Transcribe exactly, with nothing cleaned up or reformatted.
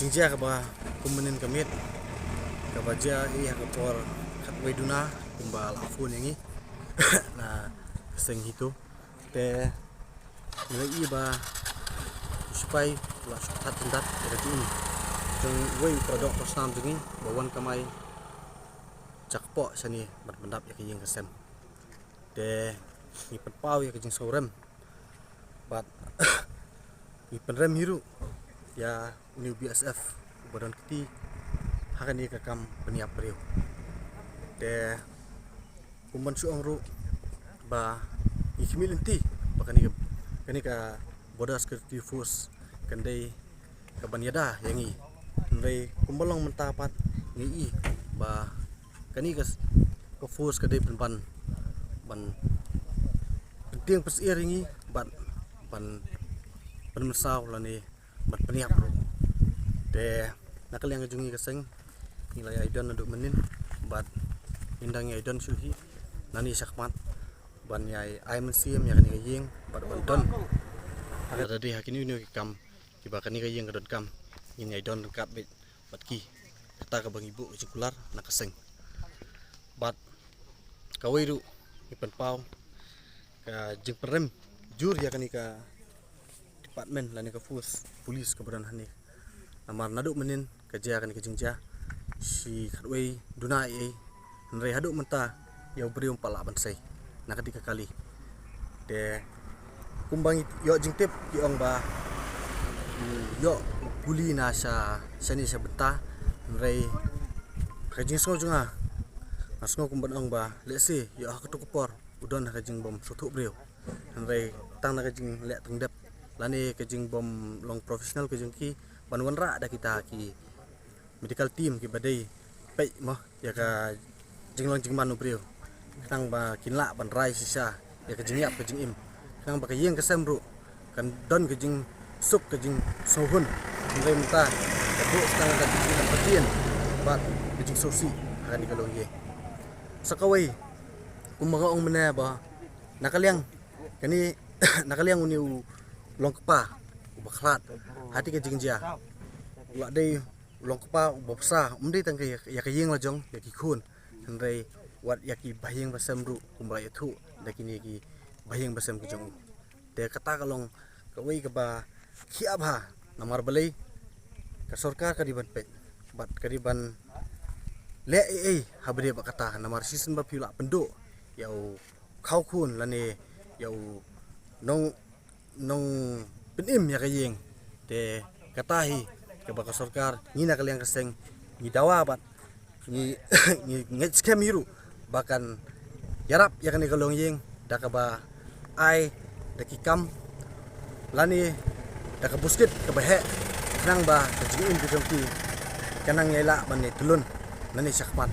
Jingjia kaba kum mynnin ka miet kaba jia ïa ka por khatwei duna kumba la phone ïa ngi na ka seng HITO. Te ngi la ïohi ba u sipai u la shu that tyndat ïa ka jingim jong uwei u para doh para snam jong ngi ba wan kamai jakpoh shane ban pyndap ïa ka ïing ka sem. Te ngi pynpaw ïa ka jingsngewrem bad ngi pynrem hi ruh ïa une u BSF uba don kti ha kane ka kam pynïap briew. Te kum ban shu ong ruh ba ngi khmih lynti ba kane ka, kane ka Border Security Force kan dei kaban ïada ïa ngi. Hynrei kumba long mynta pat ngi i ba kane ka, ka force ka dei pynban ban pyntieng pynsyier ïa ngi bad ban pynmynsaw lane ban pynïap ruh. Te na ka liang ka jong ngi ka seng ngi la ïai don naduh mynnin bad ngin dang ïai don shuh hi nangne shakhmat ban ïai ai mynsiem ïa kane ka ïing bad ban don ha ka, da dei ha kine kine ki kam kiba kane ka ïing ka donkam ngin ïai don ryngkat beit bad ki. Kata kaba ngi buh ka jingkular na ka seng. Bad kawei ruh ngi pynpaw ka jingpynrem jur ïa kane ka department lane ka force police kaba don hangne. Namar naduh mynnin ka jia kane ka jingjia shi khatwei duna ei ei, hynrei haduh mynta ïa u briew um pat lah ban sei na kata ka kali. Te kumba ngi ïoh jingtip ki ong ba u ïoh u puli na sha, shane sha bynta, hynrei ka jingsngew jong nga, nga sngew kumban ong ba lehse ïoh ha kato ka por u don ha ka jingbym sngewthuh briew. Hynrei tang na ka jingleh tyngdep lane ka jingbym long professional ka jong ki ban wanrah da kita ki medical team kiba dei peit mo ïa ka jinglong jingman u briew, khnang ba kin lah ban rai shisha ïa ka jingïap ka jingim, khnang ba ka ïing ka sem ruh kan don ka jingsuk ka jingsngewhun. Hynrei mynta ka buh tang ka jingïap ka jingim bad ka jingsngewsih ha kane ka longïing. Sa kawei kumba nga ong mynne ba na ka liang kane na ka liang une u long kpa uba khlad ha kata ka jingjia u la dei u long kpa uba bsa, um dei tang ka ïa, ïa ka ïing la jong, ïa ki khun, hynrei wat ïa ki bahaïing bahasem ruh kumba la ïathuh da kine ki bahaïing bahasem ki jong u. Te kata ka long kawei kaba khia bha namar balei ka sorkar ka dei ban peit bad ka dei ban leh ei ei ha ba dei ba kata, namar shisien ba phi lah pynduh ïa u khaw khun lane ïa u nong nongpynim ïa ka ïing. Te kata hi kaba ka sorkar, ngi na ka liang ka seng ngi dawa bad ngi ngi ngeit skhem hi ruh ba kan ïarap ïa kane ka longïing da kaba ai da ki kam lane da ka buskit kaba heh, khnang ba ka jingim ka jong ki kan nang ïai lah ban ïai tylun nangne shakhmat.